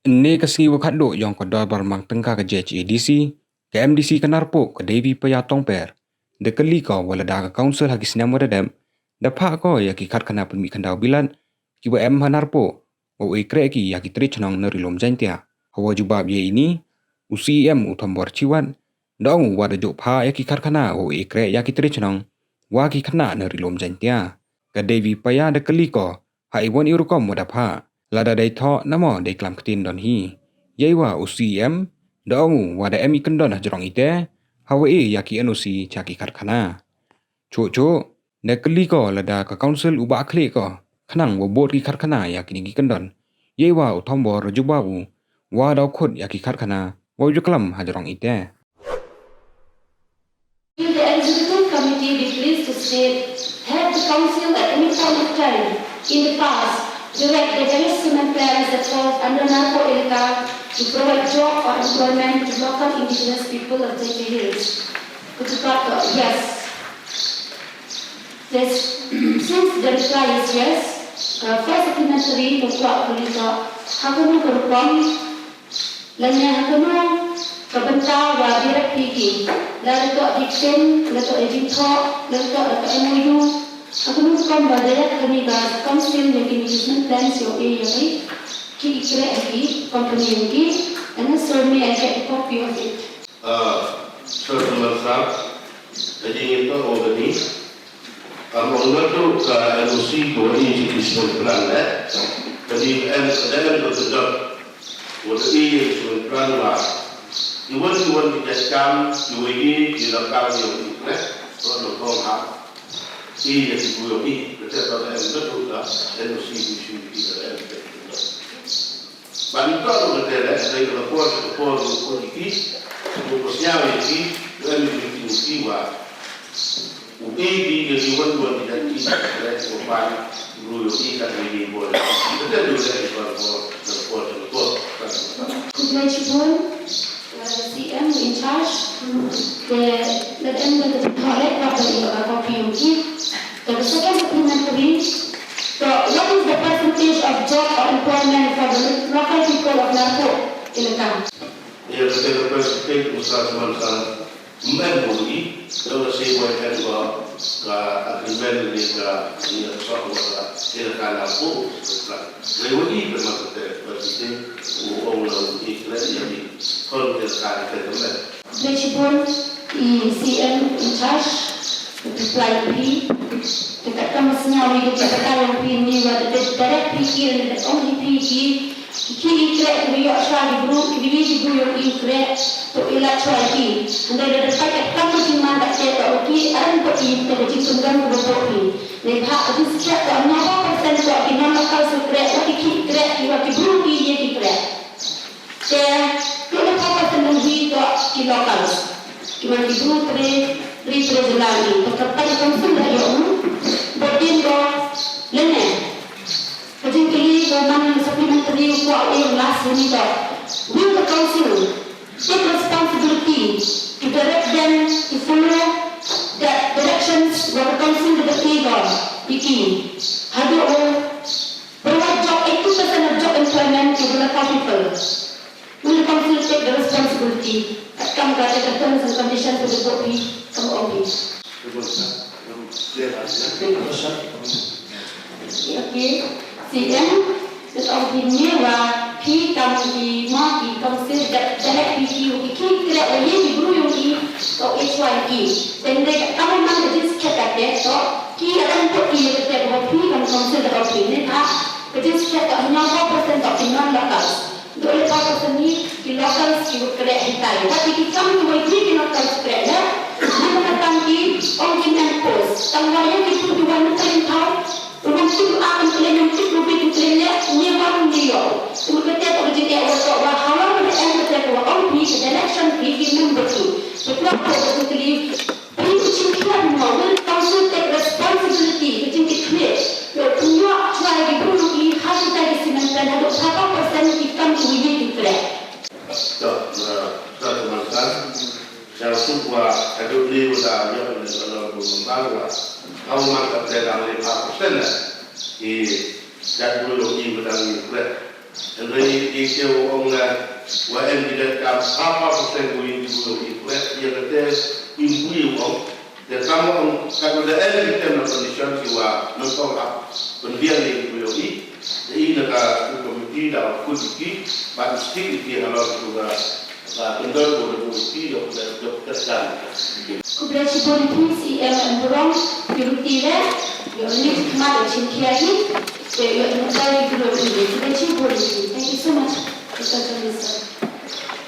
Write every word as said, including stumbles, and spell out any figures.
Ynne ka sngi wa khatduh yong ka dorbar mang tyngka ka J H A D C, ka M D C ka Narpuh, ka Devi Paya Tongper, da kylli ko wa lada ka council ha ki snem wa da dep da phah ko ya ki karkhana pynmih khyndaw bilat ki wa em ha Narpuh, wow e kreh ki ya ki tre chnong na Ri-loom Jaiñtia. Hawa jubab ya ini, u C E M u Thombor Shiwat da ong u wa da jooh phah ya ki karkhana wow e kreh ya ki tre chnong wa ki khynnah na Ri-loom Jaiñtia. Ka Devi Paya da kylli ko ha iwon i rukom wa da phah, lada dei thoh namo dei klam ktien don hi. Yeiwa u C E M da ong u wa da em i kyndon hajrong ite hawa e ya ki N O C cha ki karkhana. Chooh chooh da kylli ko lada ka council u bah khlieh ko khnang wow bud ki karkhana ya kini ki kyndon. Yeiwa u Thombor da jubab u wa daw khut ya ki karkhana wow yaklam hajrong ite. Will the executive committee be pleased to state, have the council at any point of time in the past direct the various cement plants that fall under Narpuh Elaka to provide job or employment to local indigenous people of Jaintia Hills? Kutupat ko, yes. Yes, since the reply is yes, ka first supplementary ko kwah kuli ko, ha kano ka rukom, lane ha kano ka bynta wa direct phi ki, la da toh victim, la toh jingthoh, la toh da ka M O U, ha kano ka rukom wa direct kani ka council ya kini ki cement plants yow e ya ki, ki i kreh ki company yong ki, and also may I get a copy of it? Ah, Sir Sumar Sir, ka jingim to o kani. Kam ong nga tu ka N O C ko i ji ki cement plant eh. Ka di em ka da em ka tejap. Ko da i ji cement plant wa. Iwan iwan ki jait kam, iwan i ji lokal i ji ne. Ko no kong ha. I ji ki bu i. Ka da em ka tu ka N O C ko i ji ki da em ka tu. Ban to ka te le, dei ka por, ka por, ka por ki, ka por sñiaw ki, ka em ki ki wa. U e ki ka ki wan wan ki da ki, ka ko pan, ru yo ki ka ki ni bol. Ka te du le ki por, por, ka por, ka por, ka por. Khublei chibun, uh, C M in charge, the, the end of the toilet, what the, uh, copy you give. The second supplementary, so what is the percentage of job or employment for the local people of Narpuh Elaka? Ya, ka te ka percentage, Mister Sumar Sir, men ko i, da ka C Y N ko, ka agreement ni ka, ni ka sok ko ka, Elaka Narpuh, Elaka. Lewa i ka ma ka te percentage, u ong la u i kre ya i, kon Elaka ka te men. Khublei chibun i C M in charge, reply phi, te katkam sñiaw i ka jingbatai yong phi ni wa da direct phi ki, da ong hi phi ki, ki ki i kreh, ki yoh chwa ki bru, ki wi ki bru yong i kreh, to i la chwa ki. Hynrei da da pait katkam ka jingman ka te to ki, aran ko i te ka jingkyndon ko bo phi. Neibhah ka jingskhiat to, nyawa percent to ki non local su kreh, wa ki ki kreh, ki wa ki bru ki ye ki kreh. Te, tu le papa te nang hi to ki locals. Ki man ki bru tre, tre, tre jylla ni. Te ka pai council da yoh u, botin ko, lene. Ka jingkylli ko man supplementary ko wa u last ni to. Will the council take responsibility to direct them to follow the directions wa ka council da ki ko? Iki. Hadooh u provide job, eighty percent of job employment to the local people. Will the council take the responsibility? Katkam ka te ka terms and conditions ko da booh phi, kam ong phi. Okay. C M, da ong phi ni wa phi kam ki ma ki council da, da heh phi ki, ki ki kreh wa ye ki bru yong ki, to H Y ki. Then de katkam man ka jingskhiat ka te, to ki aran ko ki ya ka te wa phi kam council da ong phi ni ha. Ka jingskhiat ka hynñiaw percent to ki non-locals. Dooh le phaw percent hi ki locals ki wa kreh hitai. Wa ki kam ki wa ki ki locals kreh le. Ni wa kam ki ong ki men post. Tang wa ya ki tu ki wan ka ring thaw. Wan tu a kan kle nyam tu ki kle le. Ni wa ni yo. Tu ka te ko jing e wa to wa hawa wa em ka te ko wa ong ki ka direction ki ki men ba ki. Ka tu ko ko ki Phi u chim khia mo, will council take responsibility, ka jingkitkhlieh, yow pynyoh chwa ki bru ki ha kita ki cement plant hadooh phaw percent ki kam ki wi ki kreh. To, na, to, to, man ka, sa suk wa, hadooh ni wa da, yoh ni wa da, wa da, wa da, wa da, ka man ka te dang le phaw percent na, ki, jat bru ki wa dang ni kreh. Hynrei i te u ong la, wa em ki da kam pha pha percent u i ki bru i kwet, ya ka te im bru u ong. Te kam ong, ka da em ki tem na condition ki wa nang tong ap, pynbiang i ki bru i, te i na ka committee da kut ki, ba stick ki halor tu ka, ka tender ko da kut ki, da, da, da, da, da. Khublei chibun i phi, C E M Enburong, ki ruti le, yow ni khmat yow chim khia hi, te yow ni tai ki bru i, khublei chibun i phi. Thank you so much, Mister Chairman, sir.